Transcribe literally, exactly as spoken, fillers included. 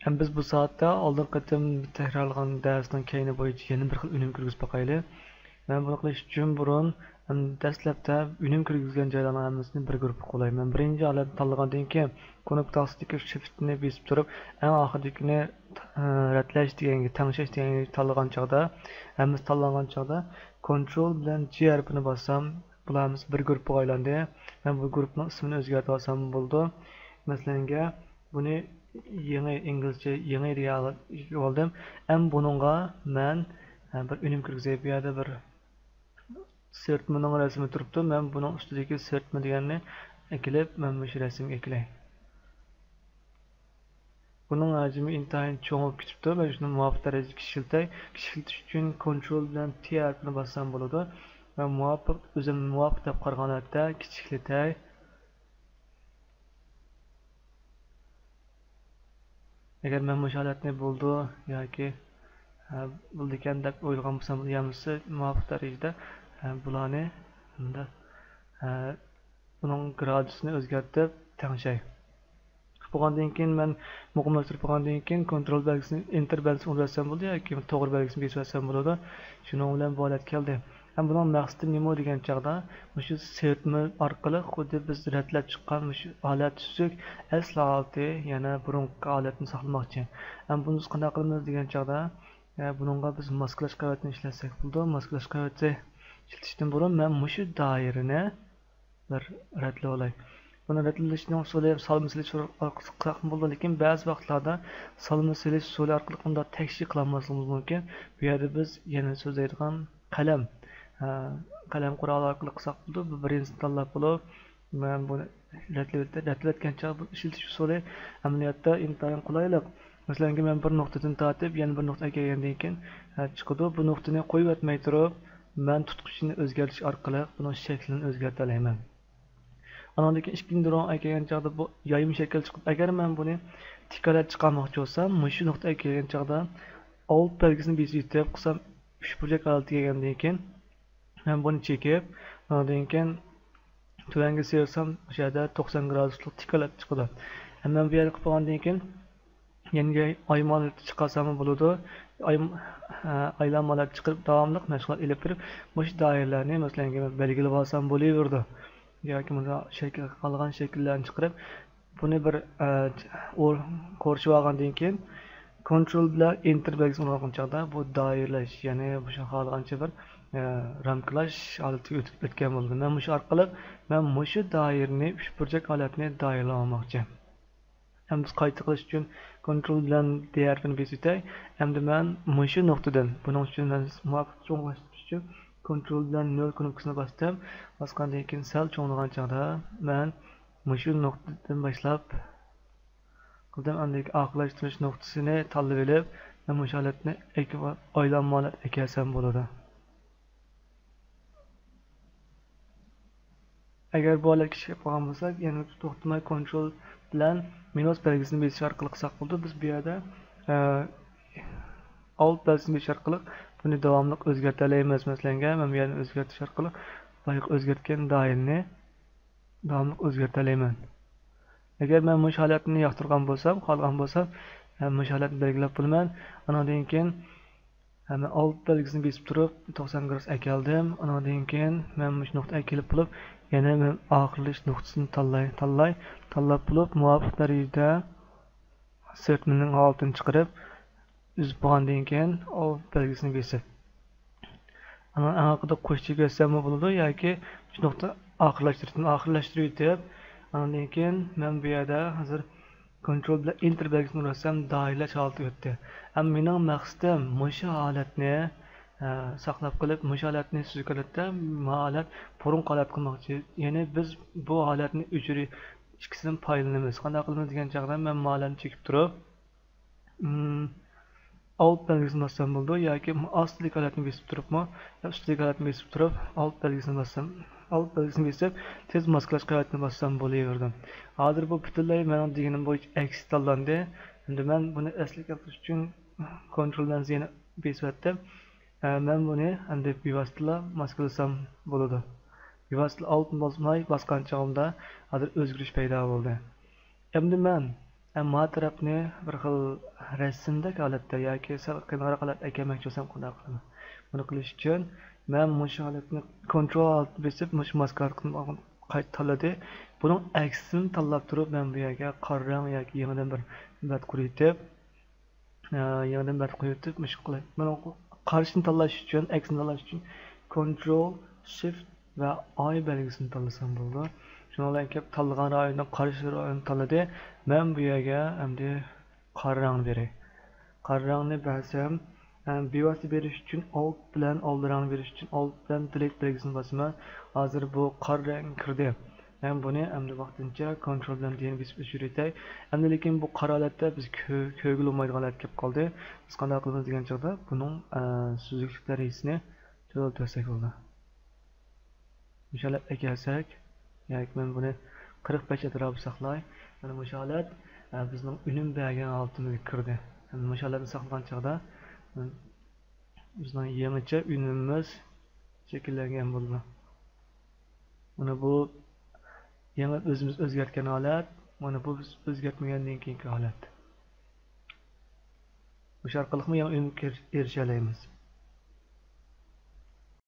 ئەمدى بىز بۇ سائەتتە ئالدىنقى قېتىم تەكرارلىغان دەرسنىڭ كەينى بويىچە يەنە بىر خىل ئۈنۈم كىرگۈزۈپ باقايلى. مەن بۇنى قىلىش ئۈچۈن بۇرۇن، ئەم، دەسلەپتە ئۈنۈم كىرگۈزگەن جايلارنىڭ ھەممىسىنى بىر گۇرۇپپىغا قوياي. مەن بىرىنچى ھالەتنى تاللىغاندىن كېيىن، كۇنۇپكا تاختىسىدىكى شىفتنى بېسىپ تۇرۇپ، ئەڭ ئاخىرىدىكىنى، ئە، رەتلەش دېگەنگە، تەڭشەش دېگەنگە تاللىغان چاغدا، ھەممىسى تاللانغان چاغدا، كونترول بىلەن جى ھەرپىنى باسسام، بۇلار ھەممىسى بىر گۇرۇپپىغا ئايلاندى. مەن بۇ گۇرۇپپىنىڭ ئىسمىنى ئۆزگەرتىۋالسام بولىدۇ. مەسىلەنگە، بۇنى يېڭى ئىنگلىزچە يېڭى دېگەن ئالدىم. ئەمما بۇنىڭغا مەن، ئە، بىر ئۈنۈم كىرگۈزەي. بۇ يەردە بىر سىرتمىنىڭ رەسىمى تۇرۇپتۇ. مەن بۇنىڭ ئۈستىدىكى سىرتمە دېگەننى ئەكېلىپ، مەن مۇشۇ رەسىمگە ئەكېلەي. بۇنىڭ ھەجمى ئىنتايىن چوڭ بولۇپ كېتىپتۇ. مەن شۇنى مۇۋاپىق دەرىجىدە كىچىكلىتەي. كىچىكلىتىش ئۈچۈن كونترول بىلەن تى ھەرپىنى باسسام بولىدۇ. مەن مۇۋاپىق، ئۆزۈمنى مۇۋاپىق دەپ قارىغان ھالەتتە كىچىكلىتەي. ئەگەر مەن مۇشۇ ھالەتنى بولىدۇ ياكى، ھە، بولىدىكەن دەپ ئويلىغان بولسام، يا بولمىسا مۇۋاپىق دەرىجىدە، ھە، بۇلارنى مۇنداق، ھە، بۇنىڭ گرادۇسىنى ئۆزگەرتىپ تەڭشەي. بولغاندىن كېيىن مەن مۇقىملاشتۇرۇپ بولغاندىن كېيىن كونترول بەلگىسىنى، ئېنتېر بەلگىسىنى ئۇرۇۋەتسەم بولىدۇ ياكى توغرا بەلگىسىنى بېسىۋەتسەم بولىدۇ. شۇنىڭ بىلەن بۇ ھالەتكە كەلدى. ھەم بۇنىڭ مەقسىتى نېمە دېگەن چاغدا، مۇشۇ سىرتما ئارقىلىق خۇددى بىز رەتلەپ چىققان مۇشۇ ھالەت تۈزۈك ئەسلى ھالىتى، يەنە بۇرۇنقى ھالەتنى ساقلىماقچى. ھەم بۇنى قانداق قىلىمىز دېگەن چاغدا، يە، بۇنىڭغا بىز ماسكىلاش قەۋىتىنى ئىشلەتسەك بولىدۇ. ماسكىلاش قەۋىتى ئىشلىتىشتىن بۇرۇن مەن مۇشۇ دائىرىنى بىر رەتلىۋالاي. بۇنى رەتلىشنىڭ ئۇسۇلى سالما سېلىش ئارقىلىق قىلساقمۇ بولىدۇ، لېكىن بەزى ۋاقىتلاردا سالما سېلىش ئۇسۇلى ئارقىلىق ئۇنداق تەكشى قىلالماسلىقىمىز مۇمكىن. بۇ يەردە بىز يەنە سۆزلەيدىغان قەلەم، ھە، قەلەم قورالى ئارقىلىق قىلساق بولىدۇ. بۇ بىرىنچىسىنى تاللاپ بولۇپ، مەن بۇنى رەتلىۋەتتى. رەتلىۋەتكەن چاغ بۇ ئىشلىتىش ئۇسۇلى ئەمەلىيەتتە ئىنتايىن قولايلىق. مەسىلەنكى، مەن بىر نۇقتىدىن تارتىپ يەنە بىر نۇقتىغا ئەكەلگەندىن كېيىن، ھە، چىقىدۇ. بۇ نۇقتىنى قويۇۋەتمەي تۇرۇپ، مەن تۇتقۇچنى ئۆزگەرتىش ئارقىلىق بۇنىڭ شەكلىنى ئۆزگەرتەلەيمەن. ئانىڭدىن كېيىن ئىككىنچى روڭغا كەلگەن چاغدا بۇ يايما شەكىل چىقىپ، ئەگەر مەن بۇنى تىك ھالەتتە چىقارماقچى بولسام، مۇشۇ نۇقتىغا كەلگەن چاغدا ئالت بەلگىسىنى بېسىپ يېتىپ قىلسام، ئۈچ بۇرجەك ھالەتكە كەلگەندىن كېيىن، مەن بۇنى چېكىپ، ئانىڭدىن كېيىن تۆۋەنگە سىيرسام، ئاشۇ يەردە توقسان گرادۇسلۇق تىك ھالەت چىقىدۇ. ھەم مەن بۇ يەرگە قىلىپ بولغاندىن كېيىن، يەنە ئايلانما ھالەتتە چىقارساممۇ بولىدۇ. ئاي-، ئايلانما ھالەتتە چىقىرىپ، داۋاملىق مەشغۇلات ئېلىپ بېرىپ، مۇشۇ دائىرىلەرنى، مەسىلەن، بەلگىلىۋالسام بولۇۋېرىدۇ. ياكى مۇنداق شەكىل، قالغان شەكىللەرنى چىقىرىپ، بۇنى بىر، ئە، ئور-، قورشىۋالغاندىن كېيىن، كونترول بىلەن ئېنتېر بەلگىسىنى ئۇرغان چاغدا بۇ دائىرىلەش، يەنى مۇشۇ خالىغانچە بىر، ئە، رامكىلاش ھالىتىگە ئۆتۈپ، ئۆتكەن بولىدۇ. مەن مۇشۇ ئارقىلىق، مەن مۇشۇ دائىرىنى، ئۈچ بۇرجەك ھالەتنى دائىرىلىۋالماقچى. ھەم بىز قايتا قىلىش ئۈچۈن كونترول بىلەن دى ھەرپىنى بېسىۋېتەي. ئەمدى مەن مۇشۇ نۇقتىدىن، بۇنىڭ ئۈچۈن مەن مۇۋاپىق چوڭلاشتۇرۇش ئۈچۈن كونترول بىلەن نۆل كۇنۇپكىسىنى باستىم. باسقاندىن كېيىن سەل چوڭلىغان چاغدا مەن مۇشۇ نۇقتىدىن باشلاپ قىلدىم. ئاندىن كېيىن ئاخىرلاشتۇرۇش نۇقتىسىنى تاللىۋېلىپ، مەن مۇشۇ ھالەتنى ئەكىپ، ئايلانما ھالەتكە ئەكەلسەم بولىدۇ. ئەگەر بۇ ھالەتكە چىقىپ قالغان بولساق، يەنە توختىماي كونترول بىلەن مىنۇس بەلگىسىنى بېسىش ئارقىلىق قىلساق بولىدۇ. بىز بۇ يەردە، ئە، ئالت بەلگىسىنى بېسىش ئارقىلىق بۇنى داۋاملىق ئۆزگەرتەلەيمىز. مەسىلەنگە، مەن بۇ يەرنى ئۆزگەرتىش ئارقىلىق بايىقى ئۆزگەرتكەن دائىرىنى داۋاملىق ئۆزگەرتەلەيمەن. ئەگەر مەن مۇشۇ ھالەتنى ياقتۇرغان بولسام، خالىغان بولسام، مەن مۇشۇ ھالەتنى بەلگىلەپ بولىمەن. ئانىڭدىن كېيىن، مەن ئالت بەلگىسىنى بېسىپ تۇرۇپ، توقسان گرادۇس ئەكەلدىم. ئانىڭدىن كېيىن مەن مۇشۇ نۇقتىغا كېلىپ بولۇپ، يەنە مەن ئاخىرلىشىش نۇقتىسىنى تاللاي، تاللاي، تاللاپ بولۇپ، مۇۋاپىق دەرىجىدە سىرتمىنىڭ ھالىتىنى چىقىرىپ، ئۈزۈپ بولغاندىن كېيىن، ئالت بەلگىسىنى بېسىپ، ئانا ئەڭ ئارقىدا قوش چېكىۋەتسەممۇ بولىدۇ ياكى شۇ نۇقتا ئاخىرلاشتۇرۇشتىن ئاخىرلاشتۇرۇۋېتىپ، ئاندىن كېيىن مەن بۇ يەردە ھازىر كونترول بىلەن ئېنتېر بەلگىسىنى ئۇرسام، دائىرىلەش ھالىتىگە ئۆتتى. ئەمما مېنىڭ مەقسىتىم مۇشۇ ھالەتنى، ئە، ساقلاپ قېلىپ، مۇشۇ ھالەتنى سۈزۈك ھالەتتە، ما ھالەت بۇرۇنقى ھالەتكە قىلماقچى. يەنى بىز بۇ ھالەتنى ئۆچۈرۈپ، ئىككىسىدىن پايدىلىنىمىز. قانداق قىلىمىز دېگەن چاغدا مەن ما ھالەتنى چېكىپ تۇرۇپ، ئالت بەلگىسىنى باسسام بولىدۇ ياكى ئاستىدىكى ھالەتنى بېسىپ تۇرۇپمۇ، ئۈستىدىكى ھالەتنى بېسىپ تۇرۇپ، ئالت بەلگىسىنى باسسام، ئالت بەلگىسىنى بېسىپ، تېز ماسكىلاش قەۋىتىنى باسسام بولۇۋېرىدۇ. ھازىر بۇ پۈتۈنلەي مېنىڭ دېگىنىم بويىچە ئەكسى تاللاندى. ئەمدى مەن بۇنى ئەسلىگە كەلتۈرۈش ئۈچۈن كونترول بىلەن زىنى بېسىۋەتتىم. ئە، مەن بۇنى ئەمدى بىۋاسىتىلا ماسكىلىسام بولىدۇ. بىۋاسىتىلا ئالتۇن باسماي باسقان چېغىمدا ھازىر ئۆزگىرىش پەيدا بولدى. ئەمدى مەن ئەمما تەرەپنى بىر خىل رەسىمدەك ھالەتتە ياكى سەل قېنىقراق ھالەتتە ئەكەلمەكچى بولسام قانداق قىلىمەن؟ بۇنى قىلىش ئۈچۈن مەن مۇشۇ ھالەتنى كونترول ئالت بېسىپ، مۇشۇ ماسكارتنى قايتا تاللىدى. بۇنىڭ ئەكسىنى تاللاپ تۇرۇپ، مەن بۇ يەرگە قارا رەڭ ياكى يېڭىدىن بىر بەت قۇرۇۋېتىپ، ئە، يېڭىدىن بەت قۇرۇۋېتىپ، مۇشۇ قىلاي. مانا قارىشنى تاللاش ئۈچۈن، ئەكسىنى تاللاش ئۈچۈن كونترول شىفت ۋە ئاي بەلگىسىنى تاللىسام بولىدۇ. شۇنىڭ بىلەن كېلىپ تاللىغان رايوننىڭ قارىش رايونىنى تاللىدى. مەن بۇ يەرگە ئەمدى قارا رەڭنى بېرەي. قارا رەڭنى بەرسەم، ئەم، بىۋاسىتە بېرىش ئۈچۈن ئالت بىلەن ئالدى رەڭنى بېرىش ئۈچۈن ئالت بىلەن دېلېت بەلگىسىنى باسىمەن. ھازىر بۇ قارا رەڭ كىردى. مەن بۇنى ئەمدى ۋاقتىنچە كونترول بىلەن دىنى بېسىپ ئۆچۈرۈۋېتەي. ئەمدى لېكىن بۇ قارا ھالەتتە بىز كۆ-، كۆرگىلى بولمايدىغان ھالەتكە كېلىپ قالدى. بىز قانداق قىلىمىز دېگەن چاغدا بۇنىڭ، ئە، سۈزۈكلۈك دەرىجىسىنى تۆۋەنلىتىۋەتسەك بولىدۇ. مۇشۇ ھالەتكە كەلسەك، ياكى مەن بۇنى قىرىق بەش ئەتراپى ساقلاي. مانا مۇشۇ ھالەت، ئە، بىزنىڭ ئۈنۈم بەرگەن ھالىتىمىزگە كىردى. مۇشۇ ھالەتنى ساقلىغان چاغدا، بىزنىڭ يېڭىچە ئۈنۈمىمىز شەكىللەنگەن بولىدۇ. مانا بۇ يېڭى ئۆزىمىز ئۆزگەرتكەن ھالەت، مانا بۇ بىز ئۆزگەرتمىگەندىن كېيىنكى ھالەت. مۇشۇ ئارقىلىقمۇ يېڭى ئۈنۈمگە ئېرىشەلەيمىز.